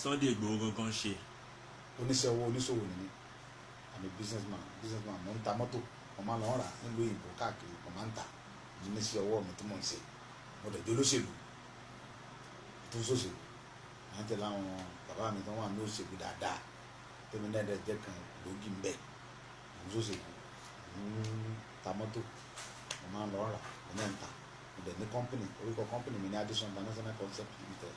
Sunday Igboho gangan ṣe? Oníṣẹ́ owó, oníṣòwò ni mí. I'm a businessman, businessman. Mo ń ta mọ́tò, mo máa ń lọ rà nílùú òyìnbó káàkiri, mo máa ń tà. Mo níṣẹ́ ọwọ́ mi tí mò ń ṣe. Mo dẹ̀ jẹ́ olóṣèlú tó ń ṣòṣèlú. Máa ń tẹ̀lé àwọn bàbá mi tó wà ní òṣèlú dáadáa, tẹ́mi náà dẹ̀ jẹ́ kan gbòógì ń bẹ̀. Mo ń ṣòṣèlú, mo ń ta mọ́tò, mo máa ń lọ rà, mo náà ń tà. Mo dẹ̀ ní company. Orúkọ company mi ní Addison International Concept Limited.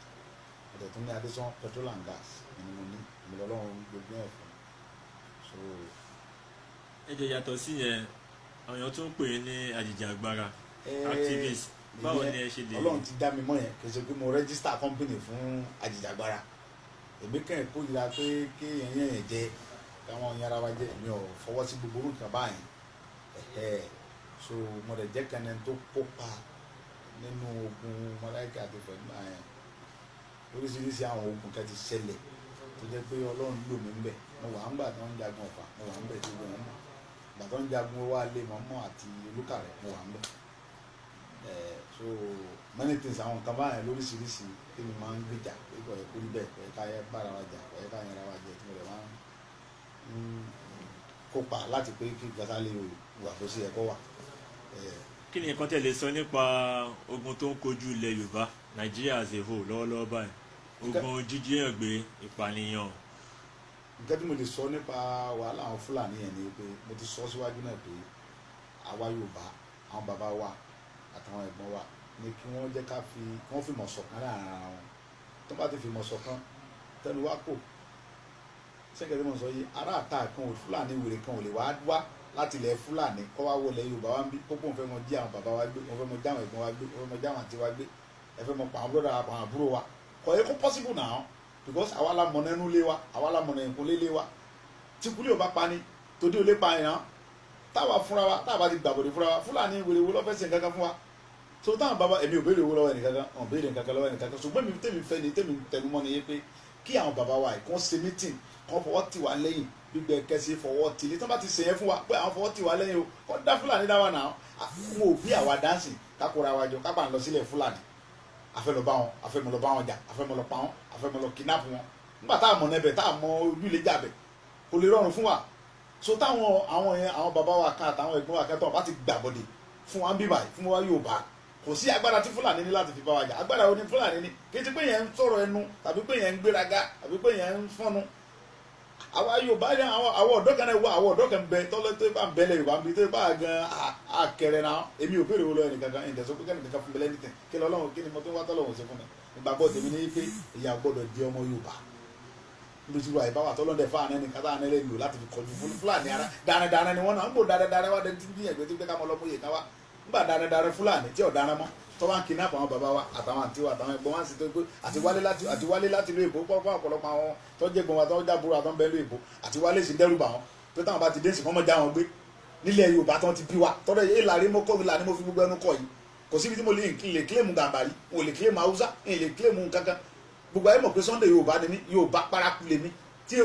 Mo dẹ̀ tún ní Addison Petrol and Gas mi ni mo ní. Èmi lọ́lọ́run gbogbo ẹ̀ fún, so. Ẹ jẹ́ yàtọ̀ sí yẹn, àwọn èèyàn tún ń pè é ní ajìjàgbara, activist. Báwo ni ẹ ṣe lè? Ọlọ́run ti dá mi mọ́ yẹn. Kì í ṣe pé mo register company fún ajìjàgbara. Èmi kàn kórìíra pé kéèyàn yẹn jẹ, káwọn yẹn ara wa jẹ. Mi ò fọwọ́ sí gbogbo nǹkan báyìí ẹ̀hẹ́. So mo dẹ̀ jẹ́ kan ẹni tó kópa nínú ogun Mọdákẹ́kẹ́ àti Ifẹ̀ ẹ̀. Oríṣiríṣi àwọn ogun kan ti ṣẹlẹ̀ tó jẹ́ pé Ọlọ́run lò mí ń bẹ̀. Mo wà ń gbà tó ń jagun Ọ̀fà, mo wà ń bẹ̀ tí gbogbo wọn mọ̀. Gbà tó ń jagun owó alẹ́ mọ́mọ́ àti Olúkàrẹ̀, mo wà ń bẹ̀ ẹ̀. So many things, àwọn nǹkan báyẹn lóríṣiríṣi tí mi máa ń gbìjà pé kò yẹ kó rí bẹ́ẹ̀, kò yẹ ká yẹ bára wa jà, kò yẹ ká yẹra wa jẹ, tí mo lè máa ń kópa láti pé kí gàtá lè wà bó ṣe yẹ kó wà. Kí ni nǹkan tẹ́ lè sọ nípa ogun tó ń kojú ilẹ̀ Yorùbá, Nàìjíríà as a whole lọ́wọ́lọ́wọ́ báyìí, ogun jíjí èèyàn gbé, ìpànìyàn? Nǹkan tí mo lè sọ nípa wàhálà àwọn Fúlàní yẹn ni pé mo ti sọ síwájú náà pé àwa Yorùbá, àwọn bàbá wa àtàwọn ẹ̀gbọ́n wa ni kí wọ́n jẹ́ ká fi kí wọ́n fìmọ̀ ṣọ̀kan láàrin ara wọn. Tó bá ti fìmọ̀ ṣọ̀kan, tẹnu wá kò sẹ́kẹ̀ tí mo sọ yìí, ará àta kan ò, Fúlàní wèrè kan ò lè wá wá láti ilẹ̀ Fúlàní kọ́ wá wọlé Yorùbá wá ń bí kókó, òun fẹ́ mọ jí àwọn bàbá wa gbé, òun fẹ́ mọ já àwọn ẹ̀gbọ́n wa gbé, òun fẹ́ mọ já àwọn àǹtí wa gbé, ẹ fẹ́ mọ pa àwọn brother wa, pa àwọn àbúrò wa. Kò yẹ kó possible now, because àwa la mọ̀nà ẹnu lé wa, àwa la mọ̀nà ẹ̀kún lé wa. Tí kúlẹ̀ ò bá pa ni tòdí ò lè pa èèyàn. Táwa fúnra wa, táwa bá ti gbàbọ̀dé fúnra wa, Fúlàní wèrè wo ló fẹ́ ṣe nǹkan kan fún wa? So táwọn bàbá, èmi ò béèrè owó lọ́wọ́ ẹnìkankan, ò béèrè nǹkan kan lọ́wọ́ ẹnìkankan. Ṣùgbọ́n èmi tèmi fẹ́ ni, tèmi tẹnumọ́ ni yé pé kí àwọn bàbá wa yìí kàn ṣe meeting, kàn fọwọ́ tì wá lẹ́yìn, gbígbẹ kẹsì fọwọ́ tì lé. Tí wọ́n bá ti ṣe yẹn fún wa pé àwọn fọwọ́ tì wá lẹ́yìn o, kọ́ dá Fúlàní dá wa náà. Wọn ò bí àwa dáǹsì kákóra wa jọ kápá ń lọ sílẹ̀ Fúlàní, afẹ́ lọ bá wọn, afẹ́ mọ lọ bá wọn jà, afẹ́ mọ lọ pa wọn, afẹ́ mọ lọ kidnap wọn. Nígbà tá a mọ̀ nẹ́bẹ̀, tá a mọ ojú ilé jà bẹ̀, kò lè rọrùn fún wa. So táwọn àwọn yẹn, àwọn bàbá wa kan àtàwọn ẹ̀gbọ́n wa kan tó bá ti gbàbọ̀dè fún wa ń bíbà fún wa Yorùbá, kò sí agbára tí Fúlàní ní láti fi bá wa jà. Agbára wo ni Fúlàní ní? Kì í ti pé yẹn ń sọ̀rọ̀ ẹnu tàbí pé yẹn ń gbéraga tàbí pé yẹn ń fọ́nu. Àwa Yorùbá ní àwọn ọ̀dọ́ kan náà wà, àwọn ọ̀dọ́ kan bẹ tọ́lọ́ tó bá ń bẹ́lẹ̀ Yorùbá ń bí tó bá gan àkẹrẹ náà. Èmi ò béèrè owó lọ́wọ́ ẹnìkan kan, ìdẹ̀sọ́ pé kẹ́nìkan kan fún mi lẹ́nìtẹ̀. Kí lọ́lọ́run, kí ni mo tó ń wá tọ́lọ́run ṣe fún mi? Ìgbàgbọ́ tèmi ní pé ìyà gbọ́dọ̀ di ọmọ Yorùbá níbi tí wàá ìbáwà tọ́lọ́dẹ fáànù ẹnì kan táwọn ẹlẹ́yìn lò láti fi kọjú Fúlàní. Ara darandaran ni wọ́n náà ń bò. Darandaran wá dẹni tí ń ẹgbẹ́ tí ń gbé ká mọ́ lọ́mú yè ká wá ńgbà darandaran Fúlàní tí ọ̀daràn mọ́ tó wá ń kidnap àwọn bàbá wa àtàwọn àǹtí wa àtàwọn ẹ̀gbọ́n wa ń sì tó pé àti wálé láti ìlú èbó pọ́ fún ọ̀pọ̀lọpọ̀ àwọn tó jẹ́ gbọ́n wa, tó jábúrò àtọ́ ń bẹ ìlú èbó, àti wálé sì ń dẹ́rù bà wọ́n pé táwọn bá ti dé sí kọ́ mọ́ já wọn gbé nílẹ̀ Yorùbá tó ti bí wa tọ́lẹ̀ yìí. Ìlàrí mo kọ́ ìlà ni mo fi gbogbo ẹnu kọ yìí. Kò síbi tí mo lè claim Gàmbàrí, mo lè claim Haúsá, n lè claim kankan. Gbogbo ayé mọ̀ pé Sunday Yorùbá ni mí, Yorùbá paraku lè mí tí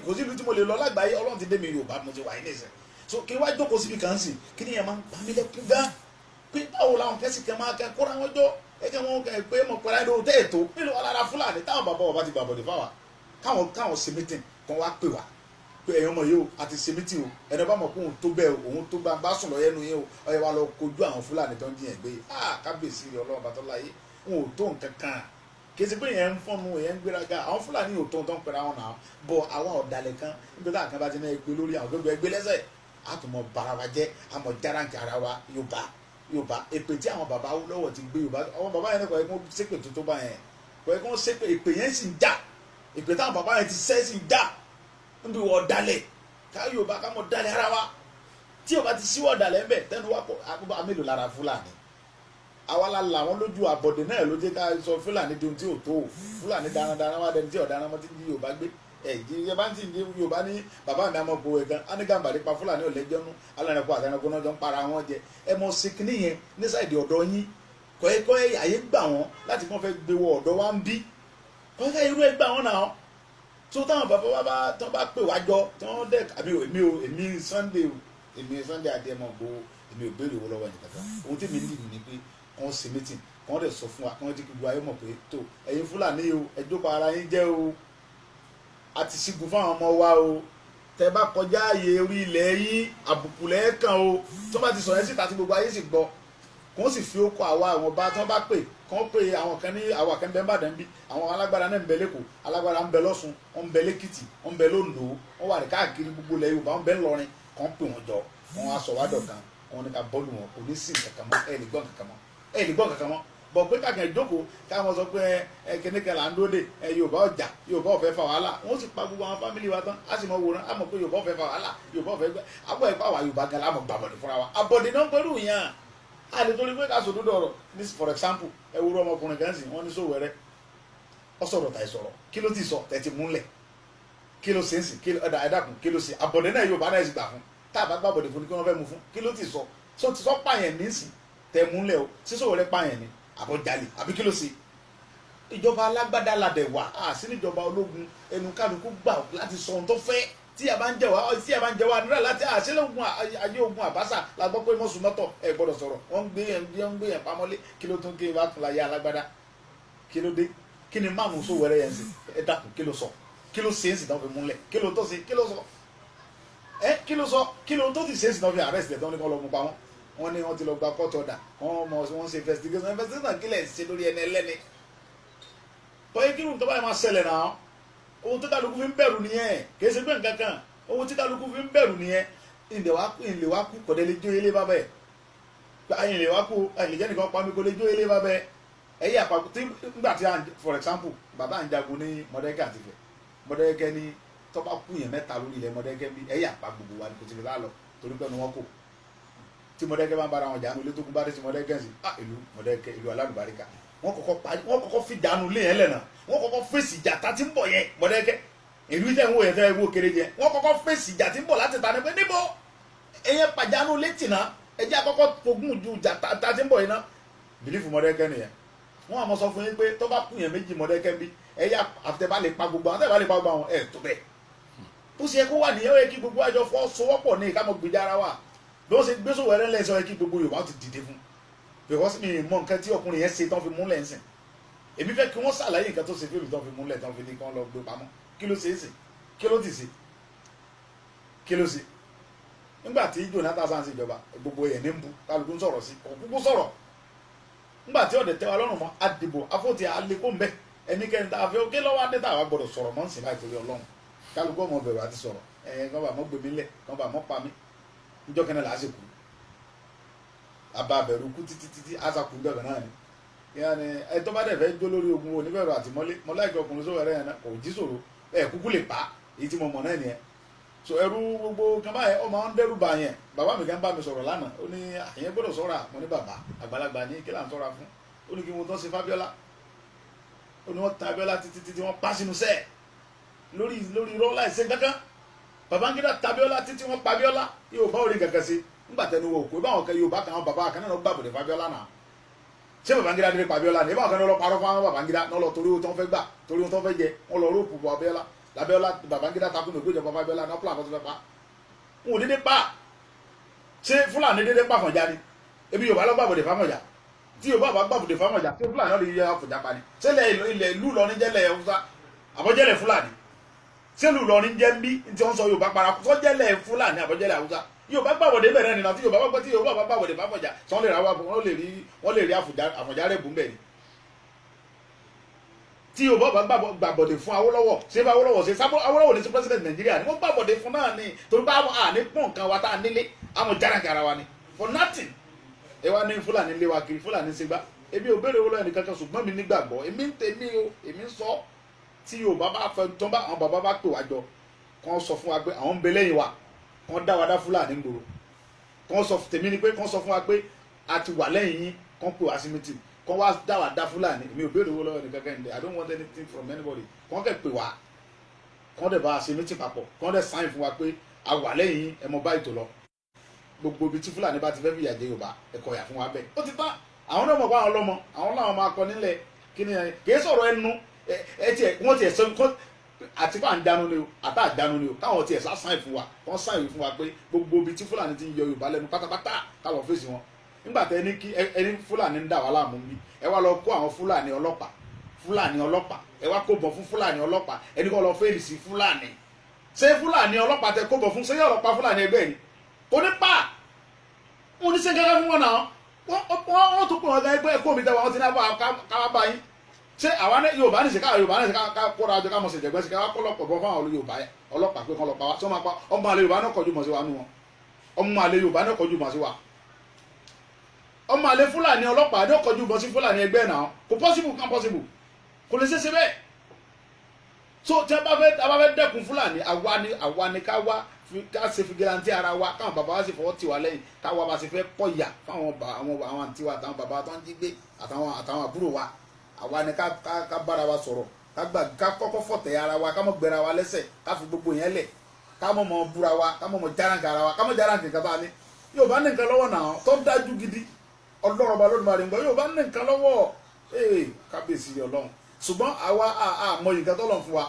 kò sí ìlú tí mo lè lọ lágbàáyé. Ọlọ́run ti dé mi, Yorùbá mo ti wà yín nìsín. So kí wá jókòó síbi kan sí, kí ni yẹn máa ń pa mí lẹ́kún gan pé báwo làwọn kẹ́sì kẹ́ máa kẹ́ kóra wọn jọ ẹ̀kẹ́ wọn kẹ́ pé mo pẹ̀lú ẹ̀dọ́ tẹ́ ètò nílùú alára Fúlàní. Táwọn bàbá wọn bá ti gbàbọ̀dé fáwa, káwọn ṣe meeting kan, wá pè wá pé ẹ̀yin ọmọ yìí o, àti ṣe meeting o, ẹni bá mọ̀ pé òun tó bẹ́ẹ̀, òun tó bá sùn lọ́yẹ́nu yẹn o, ọyẹ wa lọ kojú àwọn Fúlàní tó ń jiyàn gbé. Ah, kábíyèsí Ọlọ́run bàtọ́ láyé, wọn ò tó nǹkan kan. Kì í ṣe pé yẹn ń fọ́nu, yẹn ń gbéraga. Àwọn Fúlàní ò tó ń tán pẹ̀lú àwọn náà bọ̀. Àwọn ọ̀dàlẹ̀ kan níbi táwọn kan bá ti ní ẹgbẹ́ lórí àwọn gbẹgbẹ́ ẹgbẹ́ lẹ́sẹ̀, á tún mọ bara wa jẹ́, á mọ járáǹkì ara wa. Yorùbá, Yorùbá, èpè tí àwọn bàbá Awólọ́wọ̀ ti gbé Yorùbá, àwọn bàbá yẹn kò yẹ kó ṣépè tó tó bá yẹn, kò yẹ kó ṣépè. Èpè yẹn sì ń jà, èpè táwọn bàbá yẹn ti ṣẹ́ sì ń jà níbi wọ́n ọ̀dàlẹ̀ ká Yorùbá ká mọ̀ dalẹ̀ ara wa. Tí Yorùbá ti síwọ́ ọ̀dàlẹ̀ ńbẹ̀, tẹnu wa kó àkóbá mélòó lára Fúlàní. Àwa la là wọn lójú. Àbọ̀dé náà ló jẹ́ ká sọ Fúlàní di ohun tí ò tó o. Fúlàní darandaran wá dẹni tí ọ̀daràn mọ́ ti ń jí Yorùbá gbé. Ẹ̀ jí ẹ bá ń sì ń jí Yorùbá ní bàbá mi àmọ́ bo ẹ̀ gan á ní Gàmbàrí pa Fúlàní ò lẹ́jọ́ nú. Alẹ́nàkó àtẹnàkó náà jọ ń para wọn jẹ. Ẹ mọ sikiní yẹn ní side ọ̀dọ̀ yín. Kọ́ ẹ àyè gbà wọ́n láti kọ́ fẹ́ gbé wọ ọ̀dọ̀ wa ń bí kọ́ ẹ irú ẹ gbà wọ́n náà tó táwọn bàbá wa bá tán bá pè wá jọ tí wọ́n dẹ̀ àbí. Èmi ò, èmi Sunday o, èmi Sunday Adéyẹmọ Ìgbòho, èmi ò béèrè owó lọ́wọ́ ẹnì kankan. Ohun tí mi ní ni pé kàn ṣe meeting, kàn dẹ̀ sọ fún wa, kàn jẹ́ kí gbogbo ayé mọ̀ pé tó ẹ̀yin Fúlàní o, ẹ jókòó ara yín jẹ́ o. A ti sígun fáwọn ọmọ wa o. Tẹ bá kọjá ààyè orí ilẹ̀ yín, àbùkù lẹ́ẹ̀kan o. Tí wọ́n bá ti sọ̀rọ̀ ẹ́ síta tí gbogbo ayé sì gbọ́, kò sì fi okọ̀ àwa àwọn ọba tí wọ́n bá pè kàn pé àwọn kan ní àwọn kan bẹ ń bàdàn bí, àwọn alágbára náà ń bẹ lẹ́kọ̀ọ́, alágbára ń bẹ lọ́sùn, wọ́n ń bẹ lẹ́kìtì, wọ́n ń bẹ lóńdó, wọ́n wà ní káàkiri gbogbo ilẹ̀ Yorùbá, wọ́n ń bẹ ńlọrin. Kàn pè wọ́n jọ, wọ́n á sọ wá dọ̀kan, wọ́n ní ká bọ́ọ̀lù wọn, kò ní sí nǹkan kan mọ́. Ẹ lè gbọ́ nǹkan kan mọ́, ẹ lè gbọ́ nǹkan kan mọ́. Bọ̀ pé kàkẹ́ ìjókòó káwọn sọ pé ẹ kíní kan là ń dóde ẹ, Yorùbá ọjà, Yorùbá ọ̀fẹ́ fa wàhálà, wọ́n sì pa gbogbo àwọn family wa tán, á sì mọ wòran, á mọ̀ pé Yorùbá ọ̀fẹ́ fa wàhálà, Yorùbá ọ̀fẹ́ gbẹ abọ́ ẹ̀pá wa. Yorùbá gan lámọ̀ gbàbọ̀dé fúnra wa, àbọ̀dé náà pẹ̀lú yàn á lè torí pé ká sòdodo ọ̀rọ̀ ní. For example, ẹ wúrọ ọmọkùnrin kan sì wọ́n ní Sowore ọ sọ̀rọ̀ tàì sọ̀rọ̀. Kí ló ti sọ tẹ̀ ti múlẹ̀? Kí ló ṣe ń sìn? Kí ẹ̀dá ẹ̀dá kùn, kí ló ṣe? Àbọ̀dé náà Yorùbá náà sì gbà fún. Tá a bá gbàbọ̀dé fún ni, kí wọ́n fẹ́ mú fún? Kí ló ti sọ? Sọ ti sọ pààyàn nísìn tẹ̀ múlẹ̀ o? Sí Sowore pààyàn ni, àbọ̀jalè, àbí kí ló ṣe? Ìjọba alágbádá la dẹ̀ wà á sí, níjọba ológun. Ẹnu kálukú gbà láti sọ ohun tó fẹ́. Tí a bá ń jẹ wá, tí a bá ń jẹ wá nígbà láti àṣẹlẹ̀ ogun ayé ogun àbáṣà la gbọ́ pé mọ́sùn mọ́tọ̀ ẹ gbọ́dọ̀ sọ̀rọ̀, wọ́n ń gbé yẹn, wọ́n ń gbé yẹn pamọ́lé. Kí ló tún kí wàá tún la yé alágbádá? Kí ló dé? Kí ni máàmù Sowore yẹn sì? Ẹ dákun, kí ló sọ? Kí ló ṣe é sì tán fi múlẹ̀? Kí ló tó ṣe? Kí ló sọ ẹ? Kí ló sọ? Kí ló tó ti ṣe é sì tán fi arrest ẹ̀ tán ní kọ́ lọ mú pamọ́? Wọ́n ní wọ́n ti lọ gba court order, wọ́n mọ wọ́n ṣe investigation. Investigation kí lẹ̀ ṣe lórí ẹni ẹlẹ́ni? Bọ́yé kí ló tó báyìí máa ṣẹlẹ̀ náà? Ohun tí kálukú fi ń bẹ̀rù nìyẹn, kì í ṣe pé nǹkan kan. Ohun tí kálukú fi ń bẹ̀rù nìyẹn. Ìlè wá kú, ìlè wá kú, kọ̀dẹ̀ lè jó ilé bá bẹ́ẹ̀. Ìlè wá kú, ìlè jẹ́ nìkan pa mí, kò lè jó ilé bá bẹ́ẹ̀. Ẹ̀yẹ àpapọ̀ tí nígbà tí, for example, bàbá ń jagun ní Mọ̀dẹ́kẹ́ àti Ifẹ̀, Mọ̀dẹ́kẹ́ ní tọ́ba kú yẹn mẹ́ta lórí ilẹ̀ Mọ̀dẹ́kẹ́ bí ẹ̀yẹ àpá gbogbo wa ni kò ti fi lọ, torí pé ẹnu wọn kò. Tí Mọ̀dẹ́kẹ́ bá ń bára wọn jà nù ilé tó kún bá dé sí Mọ̀dẹ́kẹ́ sí, ah, ìlú Mọ̀dẹ́kẹ́, ìlú alálùbáríkà, wọ́n kọ́kọ́ parí, wọ́n kọ́kọ́ fi dànù lé yẹn lẹ́nà, wọ́n kọ́kọ́ fèsì ìjà tá ti ń bọ̀ yẹn. Mọ̀dẹ́kẹ́, ìlú tẹ̀ ń wò yẹn, tẹ́ ń wò kéré jẹ, wọ́n kọ́kọ́ fèsì ìjà tí ń bọ̀ láti ta ni pé níbo ẹ̀yẹn pàjánu létí náà, ẹjẹ́ àkọ́kọ́ fogún ju ìjà tá ti ń bọ̀ yẹn náà. Belief Mọ̀dẹ́kẹ́ nìyẹn. Wọ́n àmọ́ sọ fún yín pé tó bá kú yẹn méjì Mọ̀dẹ́kẹ́ bí ẹ̀yà àfitẹ́ bá lè pa gbogbo àwọn, tẹ́ bá lè pa gbogbo àwọn ẹ̀ tó bẹ́ẹ̀. Bó ṣe yẹ kó wà nìyẹn. Ó yẹ kí gbogbo àjọ fọ́ sowọ́pọ̀ ní ìkámọ́ gbèjà ara wa. Bí wọ́n ṣe gbé Sowore ńlẹ̀ sọ, yẹ kí gbogbo Yorùbá ti dìde fún, because mi mọ nǹkan tí ọkùnrin yẹn ṣe tán fi múlẹ̀ ń sìn. Èmi fẹ́ kí wọ́n ṣàlàyé nǹkan tó ṣe fíìmù tán fi múlẹ̀, tán fi ní kí wọ́n lọ gbé pamọ́. Kí ló ṣe é sìn? Kí ló ti ṣe? Kí ló ṣe nígbà tí Jonathan san ṣèjọba? Gbogbo yẹn ní ń bu, kálukú ń sọ̀rọ̀ sí òkúkú sọ̀rọ̀. Nígbà tí ọ̀dẹ̀ tẹ́ wa lọ́rùn mọ́, àdìbò afọ́tì alẹ́kó ń bẹ́ ẹnikẹ́ni tá a fẹ́ kí lọ́wọ́ adé tá a wá gbọ́dọ̀ sọ̀rọ̀ mọ́ ń sìn láì torí Ọlọ́run. Kálukú ọmọ bẹ̀rù àti sọ̀rọ̀ ẹ̀ kán bá mọ́ gbèmí lẹ̀, kán bá mọ́ pa mí níjọ́ kẹ́nẹ́ là á sì kú. Àbá bẹ̀rù kú títí títí àṣàkù ń bẹ̀rẹ̀ náà ni. Ìyá ni ẹ tó bá dẹ̀ fẹ́ jó lórí ogun oníbẹ̀rù àtìmọ́lé mọ́ láìpẹ́. Ọkùnrin Sowore yẹn náà kò jí sòrò ẹ, kúkú lè pa èyí tí mo mọ̀ náà nìyẹn. So ẹrú gbogbo kan báyẹn, ó máa ń dẹ́rù bà yẹn. Bàbá mi kan bá mi sọ̀rọ̀ lánàá, ó ní àyẹn gbọ́dọ̀ sọ́ra. Mo ní bàbá àgbàlagbà ní kí là ń sọ́ra fún? Ó ní kí wọ́n tó ṣe Fábíọ́lá. Ó ní wọ́n tan Abíọ́lá títí títí, wọ́n pa sínú sẹ́ẹ̀ lórí irọ́ láìsí kankan. Babangida tabiola títí, wọ́n pa Abíọ́lá. Yóò bá orí kankan sí nígbà tẹnu wo òkú báwọn kan. Yorùbá kan, àwọn bàbá kan náà gbàbọ̀dé Fábíọ́lá náà. Ṣé Babangida dé pa Abíọ́lá ni? Ìbáwọn kan náà lọ parọ́ fún àwọn Babangida náà lọ, torí owó tó ń fẹ́ gbà, torí owó tó ń fẹ́ jẹ, wọ́n lọ rope bọ Abíọ́lá labíọ́lá. Babangida takùn ní ìgbéjọba Fábíọ́lá náà, plan tó fẹ́ pa wọn ò dédé pa. Ṣé Fúlàní dédé pa Àfọ̀njá ni? Ebi Yorùbá lọ gbàbọ̀dé Fáfọ̀njá. Tí Yorùbá bá gbàbọ̀dé Fáfọ̀njá, ṣé Fúlàní náà lè yẹ Àfọ̀njá pa ni? Ṣé ilẹ̀ ìlú Ìlọrin jẹ́lẹ̀ Haúsá àbọ̀jẹ́lẹ̀ Fúlàní? Ṣé ìlú Ìlọrin jẹ́ ń bí tí wọ́n sọ Yorùbá para sọ́jẹ́lẹ̀ Fúlàní àbọ̀jẹ́lẹ̀ Haúsá? Yorùbá gbàbọ̀dé bẹ̀rẹ̀ nìyà. Tí Yorùbá bá gbọ́, tí Yorùbá bá gbàbọ̀dé Fáfọ̀njá, tí wọ́n lè ra wá, wọ́n lè rí Àfọ̀njá rẹ̀ bù ń bẹ̀ ni. Tí Yorùbá bá gbàbọ̀dé fún Awólọ́wọ̀, ṣé bá Awólọ́wọ̀ ṣe sábọ Awólọ́wọ̀ ní sí president Nàìjíríà ni? Wọ́n gbàbọ̀dé fún náà ni, torí pé àwọn àní pọ̀ nǹkan wa tá a nílé, àwọn jaragara wa ni for nothing. Ẹ wá ní Fúlàní lé wa kiri, Fúlàní ṣe gbá. Èmi ò béèrè owó lọ́wọ́ ẹnì kankan, ṣùgbọ́n mi nígbàgbọ́, èmi ń tèmi o, èmi ń sọ. Tí Yorùbá bá fẹ́ tó bá àwọn bàbá bá pè wá jọ, kàn sọ fún wa pé àwọn ń bẹ lẹ́yìn wa, kàn dá wa dá Fúlàní gbòòrò. Kàn sọ tèmi ni pé kàn sọ fún wa pé a ti wà lẹ́yìn yín, kàn pè wá sí meeting, kàn wá dá wa dá Fúlàní. Èmi ò béèrè owó lọ́wọ́ ẹnì kankan. I don't want anything from anybody. Kàn kẹ́ pè wá, kàn dẹ̀ bá a ṣe meeting papọ̀, kàn dẹ̀ sign fún wa pé a wà lẹ́yìn yín, ẹ mọ báyìí tó lọ. Gbogbo ibi tí Fúlàní bá ti fẹ́ fìyà jẹ Yorùbá, ẹ̀kọ́ yà fún wa bẹ́ẹ̀. Ó ti tán. Àwọn náà mọ̀ pé àwọn lọ́mọ àwọn làwọn máa kọ nílẹ̀. Kí ni kì í sọ̀rọ̀ ẹnu ẹ tiẹ̀ wọ́n tiẹ̀ sọ àti pé à ń dánu ni o, àtà àdánu ni o, káwọn tiẹ̀ sá sign fún wa, wọ́n sign fún wa pé gbogbo ibi tí Fúlàní ti ń yọ Yorùbá lẹ́nu pátápátá, káwọn fèsì wọn. Nígbà tẹ ẹni kí ẹni Fúlàní ń dà wá láàmú bí, ẹ wá lọ kó àwọn Fúlàní ọlọ́pàá, Fúlàní ọlọ́pàá, ẹ wá kó bọ̀ fún Fúlàní ọlọ́pàá, ẹni kọ́ lọ fèèrè sí Fúlàní. Ṣé Fúlàní ọlọ́pàá tẹ kó bọ̀ fún, ṣé yóò lọ pa Fúlàní ẹgbẹ́ ni? Kò ní pa. Wọn ní ṣe kankan fún wọn náà. Wọ́n tún pè wọ́n gan ẹgbẹ́ ẹ̀kọ́ mi tẹ́wọ́, wọ́n ti ní abọ́ káwá bá yín. Ṣé àwa ní Yorùbá ní ṣe káwa Yorùbá ní ṣe ká kóra jọ, ká mọ̀ ṣe jẹ̀gbẹ́ sí, ká wá kọ́ lọ́pọ̀ bọ́ fáwọn Yorùbá ọlọ́pàá pé kán lọ pa wá? Ṣé wọ́n máa pa ọmọ àlè Yorùbá náà kọjú mọ̀ sí wa nù wọn? Ọmọ àlè Yorùbá náà kọjú mọ̀ sí wa. Ọmọ àlè Fúlàní ọlọ́pàá ní kọjú mọ̀ sí Fúlàní ẹgbẹ́ náà. Kò possible, kan possible, kò lè ṣeéṣe bẹ́ẹ̀. So tí a bá fẹ́ dẹ́kun Fúlàní, àwa ni ká wá ká ṣe vigilante ara wa, káwọn bàbá wa sì fọwọ́ tì wá lẹ́yìn, káwa bá ṣe fẹ́ kọ̀yà fáwọn àwọn àǹtí wa, àtàwọn bàbá tó ń jí gbé, àtàwọn àbúrò wa. Àwa ni ká bára wa sọ̀rọ̀, ká gbà ká kọ́kọ́ fọ̀tẹ̀ ara wa, ká mọ̀ gbẹra wa lẹ́sẹ̀, ká fi gbogbo yẹn lẹ̀, ká mọ̀ mọ̀ búra wa, ká mọ̀ mọ̀ járáǹkà ara wa, ká mọ̀ járáǹkà nǹkan tá a ní. Yorùbá ní nǹkan lọ́wọ́ náà tó dájú gidi. Ọlọ́run ọba lónìí máa rí nǹkan. Yorùbá ní nǹkan lọ́wọ́. Ee, kábíyèsí Ọlọ́run. Ṣùgbọ́n àwa àmọ́ nǹkan tó lọ́n fún wa,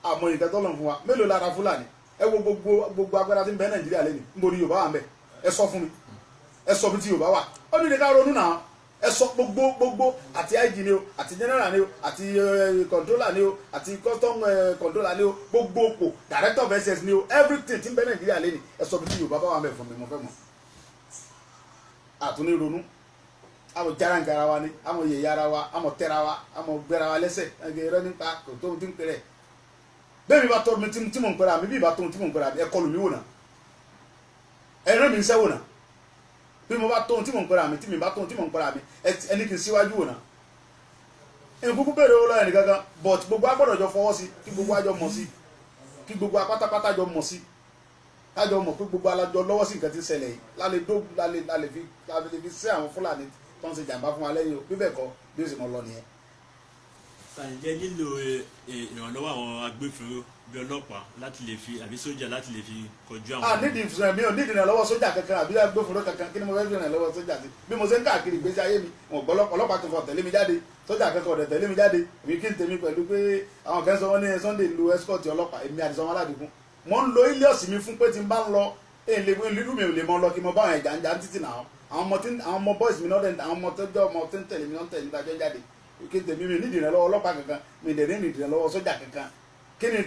àmọ́ nǹkan tó lọ́n fún wa. Mélòó lára Fúlàní? Ẹ wo gbogbo agbára tí ń bẹ Nàìjíríà lẹ́nu, níbo ni Yorùbá wà ń bẹ? Ẹ sọ fún mi, ẹ sọ bí tí Yorùbá wà. Ó ní ká ronú náà. Ẹ sọ gbogbo àti IG ni o, àti general ni o, àti controller ni o, àti custom controller ni o, gbogbo òpò, director of SS ni o, everything tí ń bẹ Nàìjíríà lẹ́nu, ẹ sọ bí tí Yorùbá bá wà ń bẹ fún mi. Mo fẹ́ mọ̀. Àtúní ronú, àmọ́ jarangara wa ni, àmọ́ yẹ̀yẹ́ ara wa, àmọ́ tẹ́ra wa, àmọ́ gbẹ́ra wa lẹ́sẹ̀. Ẹgbẹ́ irọ́ nípa kò tó ti ń pèrè bẹ́ẹ̀. Mi bá tọ́ mi tí mò ń pèrè àmì, bí ìbá tó tí mò ń pèrè àmì, ẹ kọlù mí wò náà, ẹ rán mi ń sẹ́ wò náà. Bí mo bá tó tí mò ń pèrè àmì, tí mi bá tó tí mò ń pèrè àmì, ẹni kì í síwájú wò náà. Ẹni kúkú béèrè owó lọ́yẹ̀ nìkankan, but gbogbo agbọ́dọ̀ jọ fọwọ́ sí, kí gbogbo àjọ mọ̀ sí, kí gbogbo apátápátá jọ mọ̀ sí, kájọ mọ̀ pé gbogbo alájọ lọ́wọ́ sí nǹkan tí ń ṣẹlẹ̀ yìí. Lálẹ́ dó lálẹ́ fi sí àwọn Fúlàní tó ń ṣe jàǹbá fún wa lẹ́yìn o. Bí bẹ́ẹ̀ kọ́, bí ó sì mọ lọ nìyẹn. Ǹjẹ́ nílò ìrànlọ́wọ́ àwọn agbófinró bí ọlọ́pàá láti lè fi, àbí sójà, láti lè fi kojú àwọn? A nídìí ìfúnra mi ò nídìí ìrànlọ́wọ́ sójà kankan àbí agbófinró kankan. Kí ni mo fẹ́ fi ìrànlọ́wọ́ sójà sí? Bí mo ṣe ń káàkiri ìgbésí ayé mi, wọn gbọ́ ọlọ́pàá kankan tẹ̀lé mi jáde, sójà kankan ọ̀dẹ̀ tẹ̀lé mi jáde. Èmi kí n tèmi pẹ̀lú pé àwọn kan sọ wọ́n ní Sunday lu escort ọlọ́pàá. Èmi àti sọmọ aládùúgbò mo ń lo ilios mi fún pé tí n bá ń lọ ìlú mi ò lè mọ lọ kí mo bá àwọn ẹ̀jà ń jà títì náà. Àwọn ọmọ boys mi náà dẹ̀, àwọn ọmọ tó jẹ́ ọmọ tó ń tẹ̀lé mi náà ń tẹ̀lé mi dájọ́ jáde. Kí n tèmi? Mi nídìí ìrànlọ́wọ́ ọlọ́pàá kankan, mi dẹ̀ ní ìrànlọ́wọ́ sójà kankan. Kí ni?